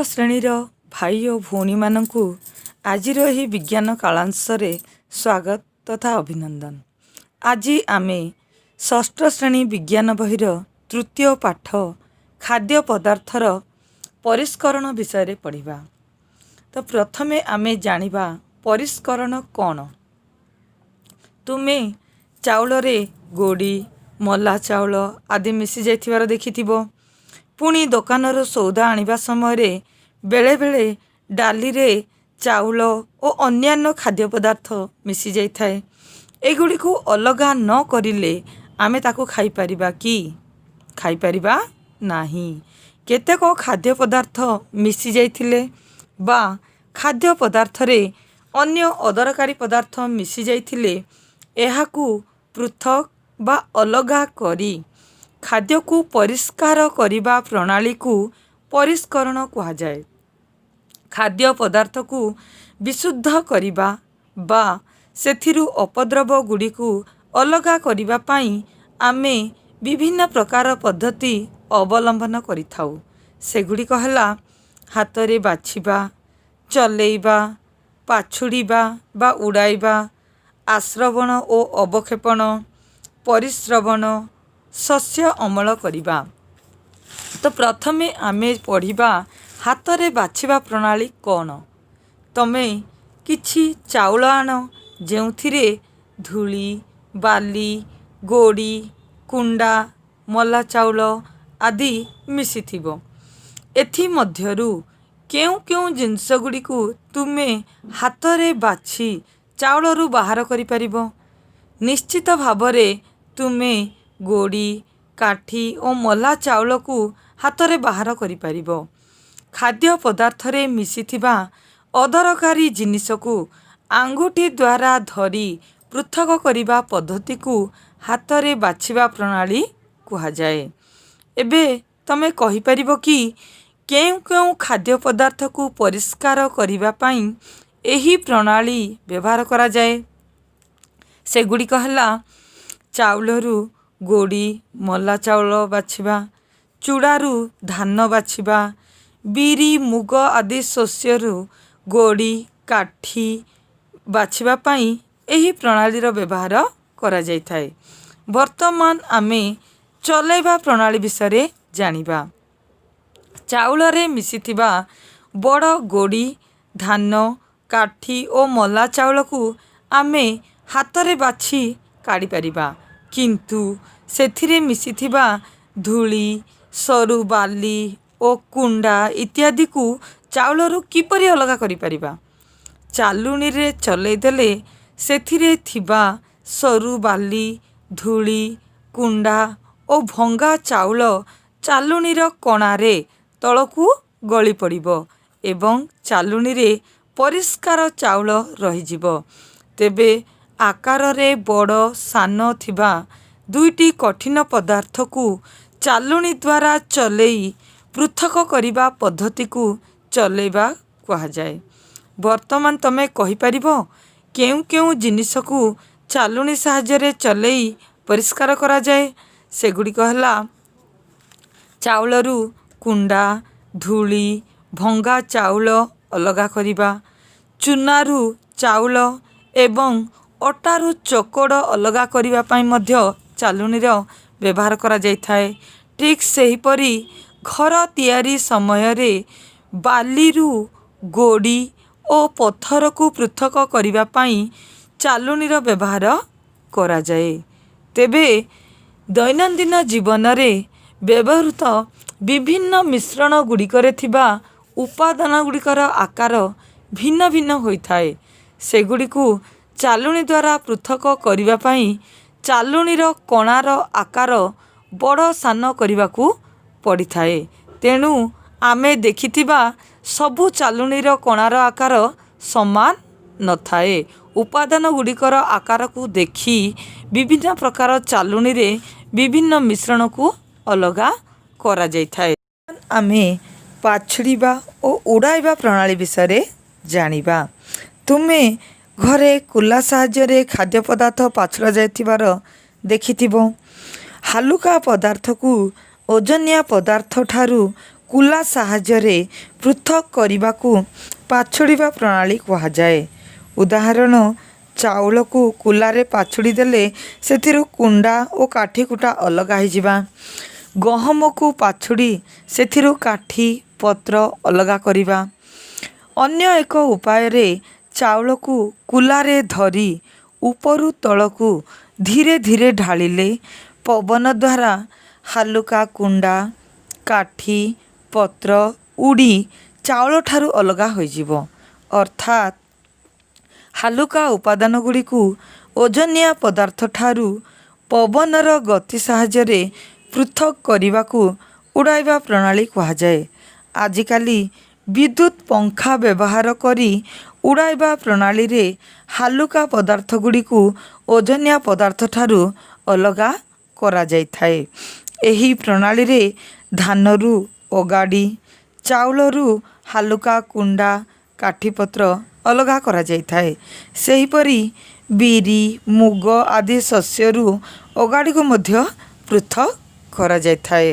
ଶ୍ରେଣୀର ଭାଇ ଓ ଭଉଣୀମାନଙ୍କୁ ଆଜିର ଏହି ବିଜ୍ଞାନ କାଳାଂଶରେ ସ୍ୱାଗତ ତଥା ଅଭିନନ୍ଦନ। ଆଜି ଆମେ ଷଷ୍ଠ ଶ୍ରେଣୀ ବିଜ୍ଞାନ ବହିର ତୃତୀୟ ପାଠ ଖାଦ୍ୟ ପଦାର୍ଥର ପରିଷ୍କରଣ ବିଷୟରେ ପଢ଼ିବା। ତ ପ୍ରଥମେ ଆମେ ଜାଣିବା ପରିଷ୍କରଣ କ'ଣ। ତୁମେ ଚାଉଳରେ ଗୋଡ଼ି, ମଲା ଚାଉଳ ଆଦି ମିଶି ଯାଇଥିବାର ଦେଖିଥିବ। ପୁଣି ଦୋକାନରୁ ସଉଦା ଆଣିବା ସମୟରେ ବେଳେବେଳେ ଡାଲିରେ ଚାଉଳ ଓ ଅନ୍ୟାନ୍ୟ ଖାଦ୍ୟ ପଦାର୍ଥ ମିଶି ଯାଇଥାଏ। ଏଗୁଡ଼ିକୁ ଅଲଗା ନ କରିଲେ ଆମେ ତାକୁ ଖାଇପାରିବା କି? ଖାଇପାରିବା ନାହିଁ। କେତେକ ଖାଦ୍ୟ ପଦାର୍ଥ ମିଶି ଯାଇଥିଲେ ବା ଖାଦ୍ୟ ପଦାର୍ଥରେ ଅନ୍ୟ ଅଦରକାରୀ ପଦାର୍ଥ ମିଶି ଯାଇଥିଲେ, ଏହାକୁ ପୃଥକ ବା ଅଲଗା କରି ଖାଦ୍ୟକୁ ପରିଷ୍କାର କରିବା ପ୍ରଣାଳୀକୁ ପରିଷ୍କରଣ କୁହାଯାଏ। ଖାଦ୍ୟ ପଦାର୍ଥକୁ ବିଶୁଦ୍ଧ କରିବା ବା ସେଥିରୁ ଅପଦ୍ରବ୍ୟ ଗୁଡ଼ିକୁ ଅଲଗା କରିବା ପାଇଁ ଆମେ ବିଭିନ୍ନ ପ୍ରକାର ପଦ୍ଧତି ଅବଲମ୍ବନ କରିଥାଉ। ସେଗୁଡ଼ିକ ହେଲା ହାତରେ ବାଛିବା, ଚଲେଇବା, ପାଛୁଡ଼ିବା ବା ଉଡ଼ାଇବା, ଆସ୍ରବଣ ଓ ଅବକ୍ଷେପଣ, ପରିସ୍ରବଣ, ଶସ୍ୟ ଅମଳ କରିବା। ତ ପ୍ରଥମେ ଆମେ ପଢ଼ିବା ହାତରେ ବାଛିବା ପ୍ରଣାଳୀ କ'ଣ। ତମେ କିଛି ଚାଉଳ ଆଣ, ଯେଉଁଥିରେ ଧୂଳି, ବାଲି, ଗୋଡ଼ି, କୁଣ୍ଡା, ମଲା ଚାଉଳ ଆଦି ମିଶିଥିବ। ଏଥିମଧ୍ୟରୁ କେଉଁ କେଉଁ ଜିନିଷ ଗୁଡ଼ିକୁ ତୁମେ ହାତରେ ବାଛି ଚାଉଳରୁ ବାହାର କରିପାରିବ? ନିଶ୍ଚିତ ଭାବରେ ତୁମେ ଗୋଡ଼ି, କାଠି ଓ ମଲା ଚାଉଳକୁ ହାତରେ ବାହାର କରିପାରିବ। ଖାଦ୍ୟ ପଦାର୍ଥରେ ମିଶିଥିବା ଅଦରକାରୀ ଜିନିଷକୁ ଆଙ୍ଗୁଠି ଦ୍ୱାରା ଧରି ପୃଥକ କରିବା ପଦ୍ଧତିକୁ ହାତରେ ବାଛିବା ପ୍ରଣାଳୀ କୁହାଯାଏ। ଏବେ ତମେ କହିପାରିବ କି କେଉଁ କେଉଁ ଖାଦ୍ୟ ପଦାର୍ଥକୁ ପରିଷ୍କାର କରିବା ପାଇଁ ଏହି ପ୍ରଣାଳୀ ବ୍ୟବହାର କରାଯାଏ? ସେଗୁଡ଼ିକ ହେଲା ଚାଉଳରୁ ଗୋଡ଼ି, ମଲା ଚାଉଳ ବାଛିବା, ଚୂଡ଼ାରୁ ଧାନ ବାଛିବା, ବିରି, ମୁଗ ଆଦି ଶସ୍ୟରୁ ଗୋଡ଼ି, କାଠି ବାଛିବା ପାଇଁ ଏହି ପ୍ରଣାଳୀର ବ୍ୟବହାର କରାଯାଇଥାଏ। ବର୍ତ୍ତମାନ ଆମେ ଚଲେଇବା ପ୍ରଣାଳୀ ବିଷୟରେ ଜାଣିବା। ଚାଉଳରେ ମିଶିଥିବା ବଡ଼ ଗୋଡ଼ି, ଧାନ, କାଠି ଓ ମଲା ଚାଉଳକୁ ଆମେ ହାତରେ ବାଛି କାଢ଼ିପାରିବା, କିନ୍ତୁ ସେଥିରେ ମିଶିଥିବା ଧୂଳି, ସରୁ ବାଲି ଓ କୁଣ୍ଡା ଇତ୍ୟାଦିକୁ ଚାଉଳରୁ କିପରି ଅଲଗା କରିପାରିବା? ଚାଲୁଣିରେ ଚଲେଇ ଦେଲେ ସେଥିରେ ଥିବା ସରୁ ବାଲି, ଧୂଳି, କୁଣ୍ଡା ଓ ଭଙ୍ଗା ଚାଉଳ ଚାଲୁଣିର କଣାରେ ତଳକୁ ଗଳି ପଡ଼ିବ ଏବଂ ଚାଲୁଣିରେ ପରିଷ୍କାର ଚାଉଳ ରହିଯିବ। ତେବେ ଆକାରରେ ବଡ଼ ସାନ ଥିବା ଦୁଇଟି କଠିନ ପଦାର୍ଥକୁ ଚାଲୁଣି ଦ୍ୱାରା ଚଲେଇ ପୃଥକ କରିବା ପଦ୍ଧତିକୁ ଚଲେଇବା କୁହାଯାଏ। ବର୍ତ୍ତମାନ ତମେ କହିପାରିବ କେଉଁ କେଉଁ ଜିନିଷକୁ ଚାଲୁଣି ସାହାଯ୍ୟରେ ଚଲେଇ ପରିଷ୍କାର କରାଯାଏ? ସେଗୁଡ଼ିକ ହେଲା ଚାଉଳରୁ କୁଣ୍ଡା, ଧୂଳି, ଭଙ୍ଗା ଚାଉଳ ଅଲଗା କରିବା, ଚୁନାରୁ ଚାଉଳ ଏବଂ ଅଟାରୁ ଚୋକଡ଼ ଅଲଗା କରିବା ପାଇଁ ମଧ୍ୟ ଚାଲୁଣିର ବ୍ୟବହାର କରାଯାଇଥାଏ। ଠିକ୍ ସେହିପରି ଘର ତିଆରି ସମୟରେ ବାଲିରୁ ଗୋଡ଼ି ଓ ପଥରକୁ ପୃଥକ କରିବା ପାଇଁ ଚାଲୁଣିର ବ୍ୟବହାର କରାଯାଏ। ତେବେ ଦୈନନ୍ଦିନ ଜୀବନରେ ବ୍ୟବହୃତ ବିଭିନ୍ନ ମିଶ୍ରଣ ଗୁଡ଼ିକରେ ଥିବା ଉପାଦାନ ଗୁଡ଼ିକର ଆକାର ଭିନ୍ନ ଭିନ୍ନ ହୋଇଥାଏ। ସେଗୁଡ଼ିକୁ ଚାଲୁଣି ଦ୍ୱାରା ପୃଥକ କରିବା ପାଇଁ ଚାଲୁଣିର କଣାର ଆକାର ବଡ଼ ସାନ କରିବାକୁ ପଡ଼ିଥାଏ। ତେଣୁ ଆମେ ଦେଖିଥିବା ସବୁ ଚାଲୁଣିର କଣାର ଆକାର ସମାନ ନଥାଏ। ଉପାଦାନ ଗୁଡ଼ିକର ଆକାରକୁ ଦେଖି ବିଭିନ୍ନ ପ୍ରକାର ଚାଲୁଣିରେ ବିଭିନ୍ନ ମିଶ୍ରଣକୁ ଅଲଗା କରାଯାଇଥାଏ। ଆମେ ପାଛୁଡ଼ିବା ଓ ଉଡ଼ାଇବା ପ୍ରଣାଳୀ ବିଷୟରେ ଜାଣିବା। ତୁମେ ଘରେ କୁଲା ସାହାଯ୍ୟରେ ଖାଦ୍ୟ ପଦାର୍ଥ ପାଛୁଡ଼ା ଯାଇଥିବାର ଦେଖିଥିବ। ହାଲୁକା ପଦାର୍ଥକୁ ଓଜନିଆ ପଦାର୍ଥ ଠାରୁ କୁଲା ସାହାଯ୍ୟରେ ପୃଥକ୍ କରିବାକୁ ପାଛୁଡ଼ିବା ପ୍ରଣାଳୀ କୁହାଯାଏ। ଉଦାହରଣ, ଚାଉଳକୁ କୁଲାରେ ପାଛୁଡ଼ି ଦେଲେ ସେଥିରୁ କୁଣ୍ଡା ଓ କାଠି କୁଟା ଅଲଗା ହୋଇଯିବା। ଗହମକୁ ପାଛୁଡ଼ି ସେଥିରୁ କାଠି ପତ୍ର ଅଲଗା କରିବା। ଅନ୍ୟ ଏକ ଉପାୟରେ ଚାଉଳକୁ କୁଲାରେ ଧରି ଉପରୁ ତଳକୁ ଧୀରେ ଧୀରେ ଢାଳିଲେ ପବନ ଦ୍ୱାରା ହାଲୁକା କୁଣ୍ଡା, କାଠି, ପତ୍ର ଉଡ଼ି ଚାଉଳଠାରୁ ଅଲଗା ହୋଇଯିବ। ଅର୍ଥାତ୍ ହାଲୁକା ଉପାଦାନଗୁଡ଼ିକୁ ଓଜନିଆ ପଦାର୍ଥଠାରୁ ପବନର ଗତି ସାହାଯ୍ୟରେ ପୃଥକ୍ କରିବାକୁ ଉଡ଼ାଇବା ପ୍ରଣାଳୀ କୁହାଯାଏ। ଆଜିକାଲି ବିଦ୍ୟୁତ୍ ପଙ୍ଖା ବ୍ୟବହାର କରି ଉଡ଼ାଇବା ପ୍ରଣାଳୀରେ ହାଲୁକା ପଦାର୍ଥଗୁଡ଼ିକୁ ଓଜନିଆ ପଦାର୍ଥଠାରୁ ଅଲଗା କରାଯାଇଥାଏ। ଏହି ପ୍ରଣାଳୀରେ ଧାନରୁ ଅଗାଡ଼ି, ଚାଉଳରୁ ହାଲୁକା କୁଣ୍ଡା, କାଠିପତ୍ର ଅଲଗା କରାଯାଇଥାଏ। ସେହିପରି ବିରି, ମୁଗ ଆଦି ଶସ୍ୟରୁ ଅଗାଡ଼ିକୁ ମଧ୍ୟ ପୃଥକ୍ କରାଯାଇଥାଏ।